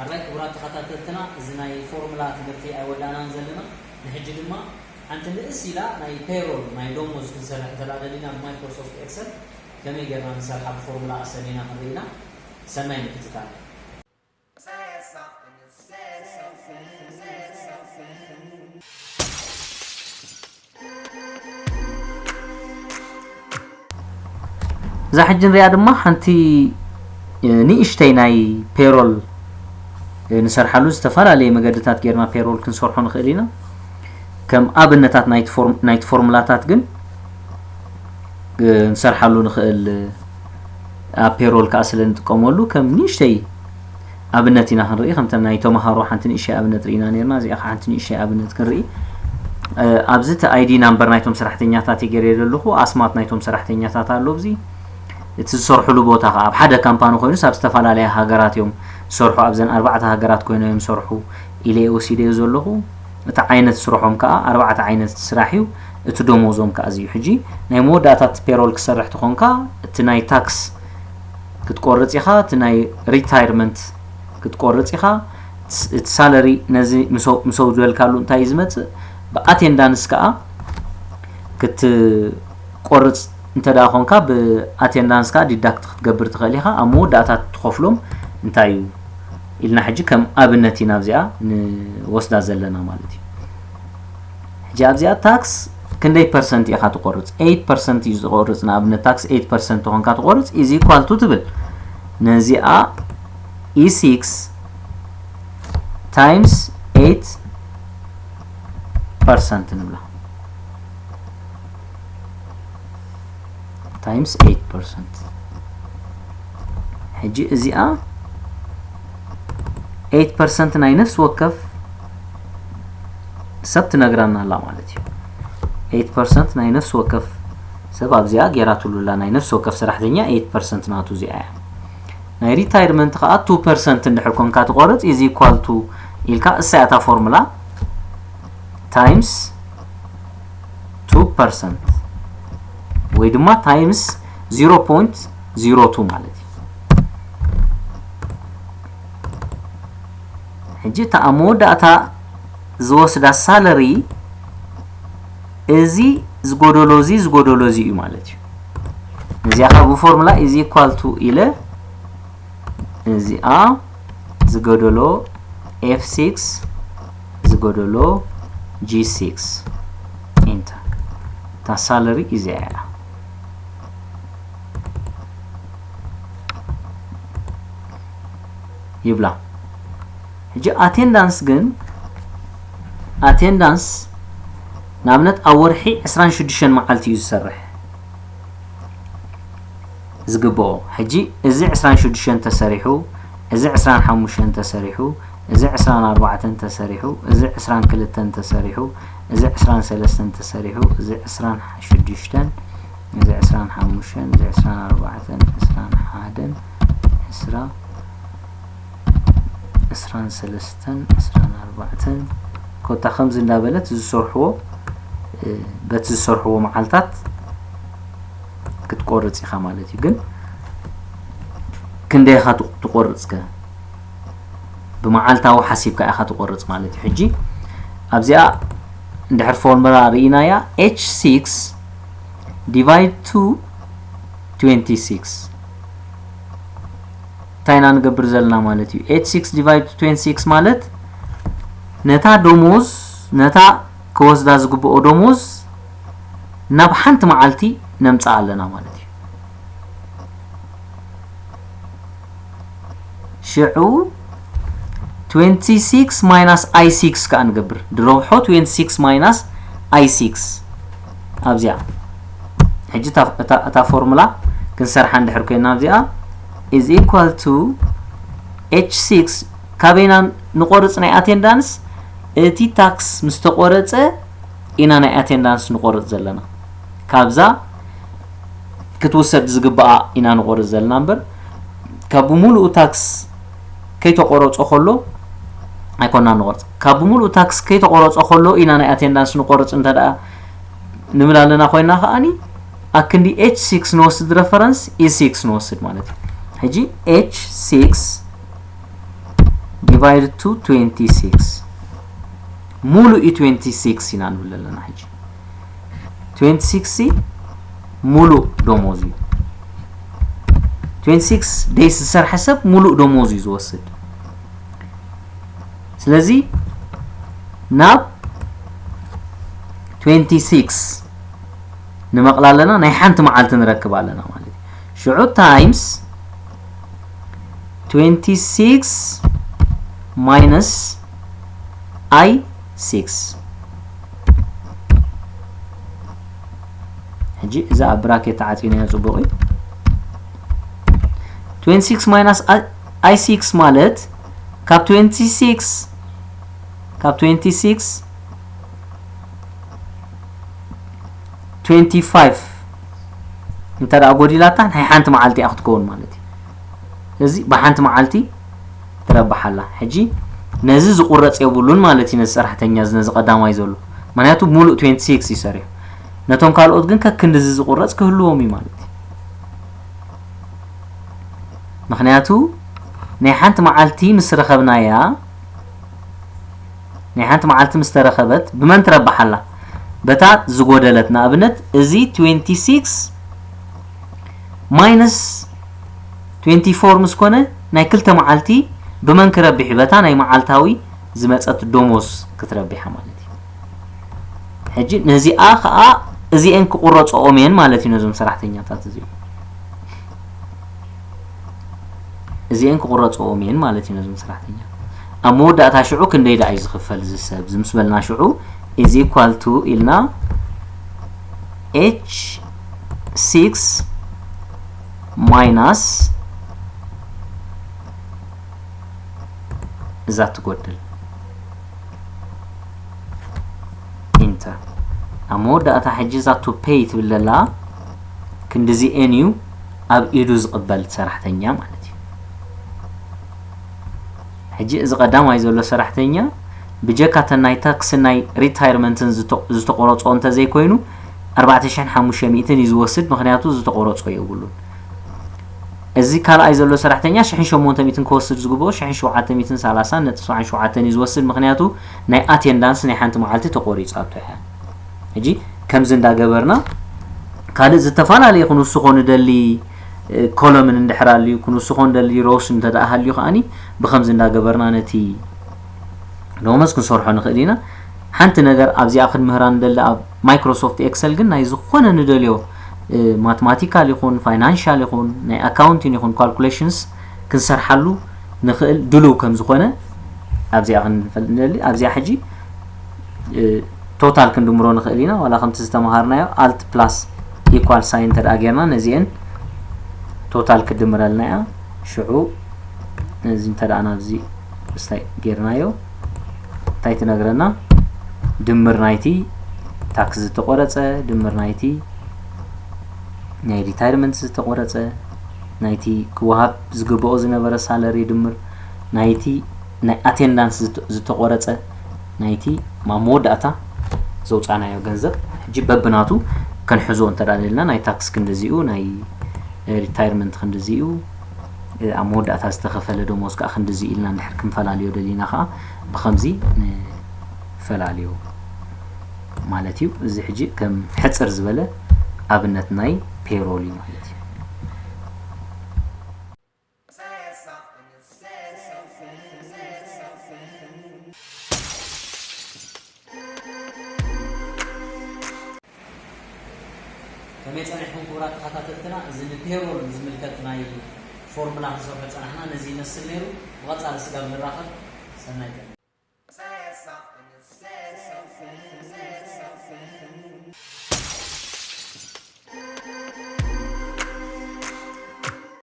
ኣራይ ክቡራት ተኸታተልትና፣ እዚ ናይ ፎርሙላ ትምህርቲ ኣይወዳእናን ዘለና። ንሕጂ ድማ ሓንቲ ንእስ ኢላ ናይ ፔሮል፣ ናይ ደሞዝ ክንሰርሕ እንተላ ደሊና፣ ብማይክሮሶፍት ኤክሰል ከመይ ጌርና ንሰርሓ ብፎርሙላ ኣሰኒና ክንርኢ ኢና። ሰናይ ምክትታል። እዛ ሕጂ ንሪኣ ድማ ሓንቲ ንእሽተይ ናይ ፔሮል ንሰርሓሉ። ዝተፈላለየ መገድታት ጌርና ፔሮል ክንሰርሖ ንኽእል ኢና። ከም ኣብነታት ናይቲ ፎርሙላታት ግን ክንሰርሓሉ ንኽእል፣ ኣብ ፔሮል ከዓ ስለ ንጥቀመሉ ከም ንእሽተይ ኣብነት ኢና ክንርኢ። ከምተን ናይ ተምሃሮ ሓንቲ ንእሽተይ ኣብነት ርኢና ነርና፣ እዚኣ ከዓ ሓንቲ ንእሽተይ ኣብነት ክንርኢ። ኣብዚ እቲ ኣይዲ ናምበር ናይቶም ሰራሕተኛታት እየ ገይረ ዘለኹ። ኣስማት ናይቶም ሰራሕተኛታት ኣሎ ኣብዚ። እቲ ዝሰርሕሉ ቦታ ከዓ ኣብ ሓደ ካምፓኒ ኮይኑስ ኣብ ዝተፈላለያ ሃገራት እዮም ዝሰርሑ። ኣብዘን ኣርባዕተ ሃገራት ኮይኖም እዮም ዝሰርሑ ኢለ ወሲደዮ ዘለኹ። እቲ ዓይነት ስርሖም ከዓ ኣርባዕተ ዓይነት ስራሕ እዩ። እቲ ደሞዞም ከዓ እዚ እዩ። ሕጂ ናይ መወዳእታ እቲ ፔሮል ክሰርሕ ትኾንካ፣ እቲ ናይ ታክስ ክትቆርፅ ኢኻ፣ እቲ ናይ ሪታይርመንት ክትቆርፅ ኢኻ። እቲ ሳለሪ ነዚ ምሰው ዝበልካሉ እንታይ እዩ ዝመፅእ? ብኣቴንዳንስ ከዓ ክትቆርፅ እንተ ደኣ ኾንካ፣ ብኣቴንዳንስ ከዓ ዲዳክት ክትገብር ትኽእል ኢኻ። ኣብ መወዳእታ ትኸፍሎም እንታይ እዩ ኢልና ሕጂ ከም ኣብነት ኢና ኣብዚኣ ንወስዳ ዘለና ማለት እዩ። ሕጂ ኣብዚኣ ታክስ ክንደይ ፐርሰንት ኢኻ ትቆርፅ? ኤይት ፐርሰንት እዩ ዝቆርፅ። ንኣብነት ታክስ ኤይት ፐርሰንት ተኾንካ ትቆርፅ፣ ኢዝ ኢኳል ቱ ትብል ነዚኣ ኢ ሲክስ ታይምስ ኤይት ፐርሰንት ንብላ፣ ታይምስ ኤይት ፐርሰንት። ሕጂ እዚኣ ኤይት ፐርሰንት ናይ ነፍሲ ወከፍ ሰብ ትነግራና ኣላ ማለት እዩ። ኤይት ፐርሰንት ናይ ነፍሲ ወከፍ ሰብ ኣብዚኣ ጌራትሉ ኣላ። ናይ ነፍሲ ወከፍ ሰራሕተኛ ኤይት ፐርሰንት ናቱ እዚኣ እያ። ናይ ሪታይርመንት ከዓ ቱ ፐርሰንት እንድሕር ኮንካ ትቆርፅ፣ ኢዝ ኢኳል ቱ ኢልካ፣ እሳ እያ እታ ፎርሙላ፣ ታይምስ ቱ ፐርሰንት ወይ ድማ ታይምስ ዚሮ ፖይንት ዚሮ ቱ ማለት እዩ። ሕጂ እታ ኣብ መወዳእታ ዝወስዳ ሳለሪ፣ እዚ ዝጎደሎ፣ እዚ ዝጎደሎ፣ እዚ እዩ ማለት እዩ። እዚኣ ካብ ብፎርሙላ ኢዝ ኢኳል ቱ ኢለ፣ እዚኣ ዝጎደሎ ኤፍ ሲክስ፣ ዝጎደሎ ጂ ሲክስ፣ ኢንተር። እታ ሳለሪ እዚኣ እያ ይብላ። ሕጂ ኣቴንዳንስ ግን፣ ኣቴንዳንስ ንኣብነት ኣብ ወርሒ ዕስራን ሽዱሽተን መዓልቲ እዩ ዝሰርሕ ዝግብኦ። ሕጂ እዚ ዕስራን ሽዱሽተን ተሰሪሑ፣ እዚ ዕስራን ሓሙሽተን ተሰሪሑ፣ እዚ ዕስራን ኣርባዕተን ተሰሪሑ፣ እዚ ዕስራን ክልተን ተሰሪሑ፣ እዚ ዕስራን ሰለስተን ተሰሪሑ፣ እዚ ዕስራን ሽዱሽተን፣ እዚ ዕስራን ሓሙሽተን፣ እዚ ዕስራን ኣርባዕተን፣ ዕስራን ሓደን፣ ዕስራ፣ ዕስራን ሰለስተን፣ ዕስራን ኣርባዕተን፣ ኮታ ከምዚ እንዳበለት ዝሰርሕዎ፣ እ፣ በቲ ዝሰርሕዎ መዓልታት ክትቆርፅ ኢኻ ማለት እዩ። ግን ክንደይ ኢኻ ትቆርፅከ? ብመዓልታዊ ሓሲብካ ኢኻ ትቆርፅ ማለት እዩ። ሕጂ ኣብዚኣ እንድሕር ፎርሙላ ርኢናያ፣ ኤች ሲክስ ዲቫይድ ቱ ትዌንቲ ሲክስ፣ እንታይ ኢና ንገብር ዘለና ማለት እዩ? ኤች ሲክስ ዲቫይድ ቱ ትዌንቲ ሲክስ ማለት ነታ ደሞዝ፣ ነታ ክወስዳ ዝግብኦ ደሞዝ ናብ ሓንቲ መዓልቲ ነምፅኣ ኣለና ማለት እዩ። ሽዑ ትዌንቲ ሲክስ ማይናስ ኣይ ሲክስ ከዓ ንገብር። ድረብሖ ትዌንቲ ሲክስ ማይናስ ኣይ ሲክስ ኣብዚኣ። ሕጂ እታ ፎርሙላ ክንሰርሓ እንድሕር ኮይና ኣብዚኣ is equal to ኤች ሲክስ ካበይና ንቆርፅ? ናይ ኣቴንዳንስ፣ እቲ ታክስ ምስ ተቆረፀ ኢና ናይ ኣቴንዳንስ ንቆርፅ ዘለና። ካብዛ ክትውሰድ ዝግብኣ ኢና ንቆርፅ ዘለና እምበር፣ ካብ ብምሉኡ ታክስ ከይተቆረፆ ከሎ ኣይኮና ንቆርፅ ካብ ብምሉእ ታክስ ከይተቆረፆ ከሎ ኢና ናይ ኣቴንዳንስ ንቆርፅ እንተ ደኣ ንብል ኣለና ኮይና ከኣኒ ኣክንዲ ኤች ሲክስ ንወስድ reference E six ንወስድ ማለት እዩ ሕጂ H six divide to twenty six ሙሉእ እዩ twenty six ኢና ንብል ኣለና ሕጂ twenty six ሙሉእ ደሞዝ እዩ twenty six days ዝሰርሐ ሰብ ሙሉእ ደሞዝ እዩ ዝወስድ ስለዚ ናብ twenty six ንመቕላ ኣለና ናይ ሓንቲ መዓልቲ ንረክብ ኣለና ማለት እዩ ሽዑ times twenty six minus I six ሕጂ እዛ ኣብ ብራኬት ተዓፂናዮ ፅቡቕ እዩ twenty six minus I six ማለት ካብ twenty six ካብ twenty six twenty five እንተ ደኣ ጎዲላታ ናይ ሓንቲ መዓልቲ እያ ክትከውን ማለት እዩ እዚ ብሓንቲ መዓልቲ ትረብሓላ ሕጂ ነዚ ዝቁረፅ የብሉን ማለት እዩ ነዚ ሰራሕተኛ እዚ ነዚ ቀዳማይ ዘሎ ምክንያቱ ሙሉእ twenty six እዩ ሰሪሑ ነቶም ካልኦት ግን ከክንድዚ ዝቁረፅ ክህልዎም እዩ ማለት እዩ ምክንያቱ ናይ ሓንቲ መዓልቲ ምስ ረኸብናያ ናይ ሓንቲ መዓልቲ ምስ ተረኸበት ብመን ትረብሓላ በታ ዝጎደለት ንኣብነት እዚ twenty six minus twenty four ምስ ኮነ ናይ ክልተ መዓልቲ ብመን ክረብሕ እዩ በታ ናይ መዓልታዊ ዝመፀት ደሞዝ ክትረብሓ ማለት እዩ ሕጂ ነዚኣ ከዓ እዚአን ክቁረፅኦም እየን ማለት እዩ ነዞም ሰራሕተኛታት እዚኦም እዚአን ክቁረፅኦም እየን ማለት እዩ ነዞም ሰራሕተኛ ኣብ መወዳእታ ሽዑ ክንደይ ደኣ እዩ ዝኽፈል ዝሰብ ዝምስ በልና ሽዑ is equal to ኢልና H six minus እዛ ትጎድል ኢንተር ኣብ መወዳእታ ሕጂ እዛ to pay ትብል ዘላ ክንድዚኤን እዩ ኣብ ኢዱ ዝቕበል ሰራሕተኛ ማለት እዩ ሕጂ እዚ ቀዳማይ ዘሎ ሰራሕተኛ ብጀካ ተን ናይ ታክስን ናይ ሪታይርመንትን ዝተቆረፅኦ እንተዘይኮይኑ ኣርባዕተ ሽሕን ሓሙሽተ ሚእትን እዩ ዝወስድ ምክንያቱ ዝተቆረፆ የብሉን እዚ ካልኣይ ዘሎ ሰራሕተኛ ሽሕን ሸሞንተ ሚእትን ክወስድ ዝግብኦ ሽሕን ሸውዓተ ሚእትን ሰላሳን ነጥቢ ሰብዓን ሸውዓተን እዩ ዝወስድ ምክንያቱ ናይ ኣቴንዳንስ ናይ ሓንቲ መዓልቲ ተቆሪፃቶ እያ ሕጂ ከምዚ እንዳገበርና ካልእ ዝተፈላለየ ክንውስኾ ንደሊ ኮለምን እንድሕር ኣልዩ ክንውስኾ ንደሊ ሮስ እንተ ደኣ ሃልዩ ከኣኒ ብከምዚ እንዳገበርና ነቲ ደሞዝ ክንሰርሖ ንኽእል ኢና ሓንቲ ነገር ኣብዚኣ ክንምህራ ንደሊ ኣብ ማይክሮሶፍት ኤክሰል ግን ናይ ዝኾነ ንደልዮ ማትማቲካል ይኹን ፋይናንሻል ይኹን ናይ ኣካውንቲን ይኹን ካልኩሌሽንስ ክንሰርሓሉ ንኽእል ድሉው ከም ዝኾነ ኣብዚኣ ክንፈልጥ ንደሊ ኣብዚኣ ሕጂ ቶታል ክንድምሮ ንኽእል ኢና ዋላ ከምቲ ዝተምሃርናዮ alt plus equal sign እንተ ደኣ ጌርና ነዚአን ቶታል ክድምረልና እያ ሽዑ ነዚ እንተ ደኣ ናብዚ ስታይ ጌርናዮ እንታይ ትነግረና ድምር ናይቲ ታክስ ዝተቆረፀ ድምር ናይቲ ናይ ሪታይርመንት ዝተቆረፀ ናይቲ ክወሃብ ዝግብኦ ዝነበረ ሳለሪ ድምር ናይቲ ናይ ኣቴንዳንስ ዝተቆረፀ ናይቲ ኣብ መወዳእታ ዘውፃእናዮ ገንዘብ ሕጂ በብናቱ ክንሕዞ እንተ ደኣ ደልና ናይ ታክስ ክንድዚኡ ናይ ሪታይርመንት ክንድዚኡ ኣብ መወዳእታ ዝተኸፈለ ደሞዝ ከዓ ክንድዚ ኢልና እንድሕር ክንፈላልዮ ደሊና ከዓ ብኸምዚ ንፈላልዮ ማለት እዩ እዚ ሕጂ ከም ሕፅር ዝበለ ኣብነት ናይ ፔሮል እዩ ማለት እዩ ከመይ ጸኒሕኩም ክቡራት ተኸታተልትና እዚ ንፔሮል ዝምልከት ናይ ፎርሙላ ክንሰርሖ ጸናሕና ነዚ ይመስል ነይሩ ብቐጻሊ ስጋብ ንራኸብ ሰናይ ቀን